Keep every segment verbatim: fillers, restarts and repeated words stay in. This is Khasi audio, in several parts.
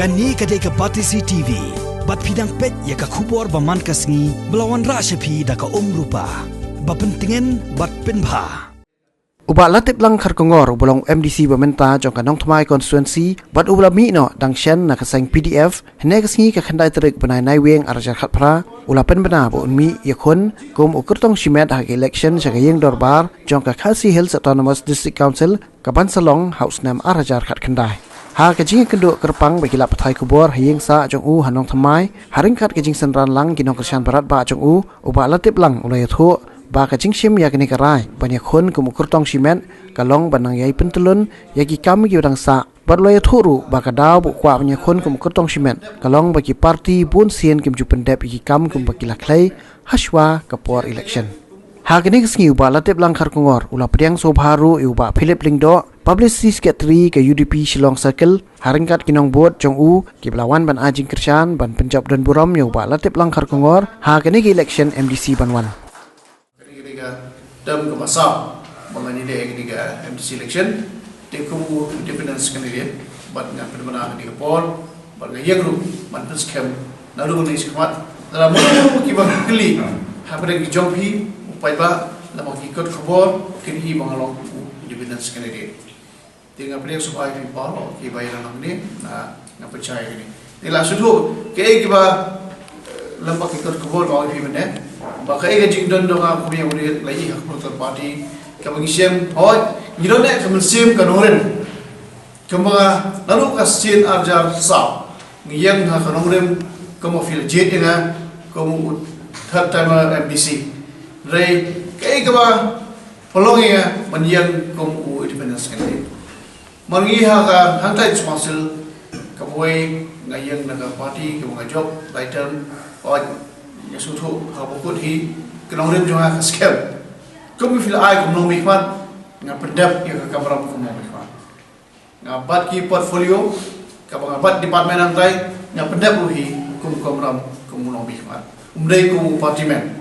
Kane ka dei ka Batesi T V. Bad phi dang peit ïa ka khubor ba man ka sngi ba la wanrah sha phi da ka Umrupa. Ba pyntngen bad pynbha. U Bah Latiplang Kharkongor, uba long M D C ba mynta jong ka Nongthymmai constituency, bad uba la mih noh dang shen na ka seng P D F, hynne ka sngi ka khyndai tarik bnai Naiwieng ar hajar khatphra, u la pynbna ba un mih ïakhun kum u kyrtong shimet ha ka election sha ka ïing dorbar jong ka Khasi Hills Autonomous District Council, ka ban sa long ha u snem ar hajar khatkhyndai. Ha ka jingïakynduh kyrpang bad ki lad pathai khubor ha ïing sah jong u ha Nongthymmai, ha ryngkat ka jingsynran lang ki nongkyrshan barat bah jong u, u Bah Latiplang u la ïathuh ba ka jingshim ïa kane ka rai ban ïakhun kum u kyrtong shimet ka long ban nang ïai pyntyllun ïa ki kam kiba dang sah. Bad u la ïathuh ruh ba ka daw ba u kwah ban ïakhun kum u kyrtong shimet ka long ba ki party bun sien kim ju pyndep ïa ki kam kumba ki la khlei hashwa ka por election. Ha kane ka sngi u Bah Latiplang Kharkongor u la pdiang sngewbha ruh ïa u Bah Philip Lyngdoh, Publicity Secretary ka U D P Shillong Circle, ha ryngkat ki nongbud jong u kiba la wan ban ai jingkyrshan ban pynjop donburom ïa u Bah Latiplang Kharkongor ha kane ka election M D C ban wan. Kane ka dei ka term kaba saw ba ngan ïaleh ïa kane ka M D C election. Te kum u independent candidate bad ngan pynbna kane ka por bad nga ïeng ruh ban pynskhem naduh mynne shakhmat. Lada mano mano kiba kylli hapdeng ki jong phi u paidbah, lada ki kot khubor kin i ba nga long u independent candidate. Te nga pdiang sngewbha ïa phi baroh kiba ïa nang ne, nga, nga pynshai ïa kane. Te la shu duh kaei kaba, eh, lem bad ki kot khubor ba ïa phi mynne. Ba kaei ka jingdon jong nga kum ïa u dei la ïa ka political party kaba ngi shem, hooid, ngi don eh ka mynsiem ka nongrim. Kumba nga naduh ka sien ar hajar saw ngi ïeng ha ka nongrim kum u affiliate ïa nga kum u third timer M D C. Hynrei kaei kaba pynlong ïa nga ban ïeng kum u independent candidate. Mar ngi ha ka hangtai council kaba wei nga ïeng na ka party kaba nga jop lai term, hooid, nga sngewthuh ha ba kut hi ka nongrim jong nga ka skhem. Kum phi la ai kum nongmihkhmat nga pyndep ïa ka kamram kum nongmihkhmat. Nga bat ki portfolio kaba nga bat department hangtai, nga pyndep ruh hi kum kamram kum u nongmihkhmat. Um dei kum u party man.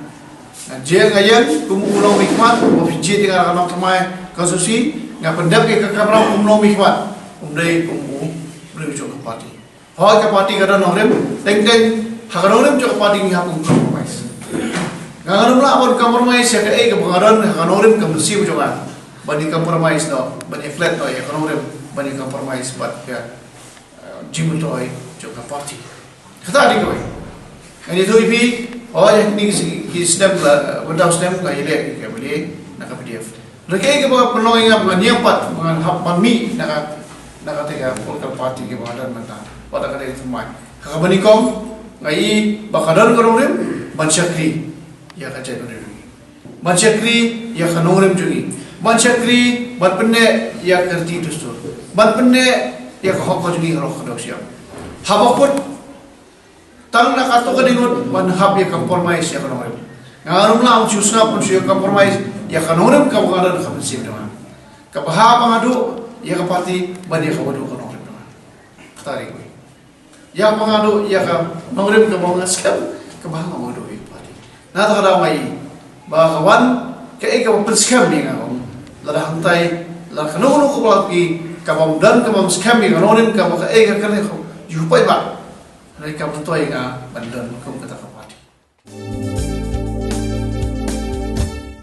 Nga jia nga ïeng kum u nongmihkhmat, ba phi jied ïa nga ha ka Nongthymmai constituency, nga pyndep ïa ka kamram kum u nongmihkhmat. Um dei kum u briew jong ka party. Hooid, ka party ka don nongrim, teng teng ha ka nongrim jong ka party ngi hap ban compromise. Nga ngam lah ban compromise ïa kaei kaba nga don ha ka nongrim ka mynsiem jong nga. Ban ïa compromise noh, ban ïa flat noh ïa ka nongrim, ban ïa compromise bad ka, eh, jingmyntoi jong ka party. Kata dei kawei. Ngan ïathuh ïa phi, hooid, kine ki, ki snem la, eh, bynta u snem la ïaleh ïa ka M L A na ka P D F. Lada kaei kaba pynlong ïa nga ba ngan ïeng pat, ba ngan hap ban mih na ka, na kata ka political party kaba nga don mynta. Wat la ka dei thymmai. Ha kaba nyngkong, nga i ba ka don ka nongrim ban shakri ïa ka jaitbynriew. Ban shakri ïa ka nongrim jong ngi. Ban shakri ban pynneh ïa ka riti dustur. Ban pynneh ïa ka hok ka jong ngi halor ka dohsiam. Haba kut tang na kato ka dei ngut ban hap ïa ka compromise ïa ka nongrim. Nga ngam lah ban shu sngap ban shu ïa ka compromise ïa ka nongrim kaba nga don ha ka mynsiem jong nga. Kaba hap ba nga duh ïa ka party ban ïa kaba duh ka nongrim jong nga. Kata dei kawei. Ïa kaba nga duh ïa ka nongrim kaba nga skhem, kaba hap ba nga duh ïa ka party. Na kata ka daw nga i ba ka wan kaei kaba pynskhem ïa nga, lada hangtai, lada kano kano kaba la ki, kaba ym don kaba ym skhem ïa ka nongrim kaba kaei ka kane ka ju paidbah. Hynrei ka myntoi ïa nga ban don kum kata ka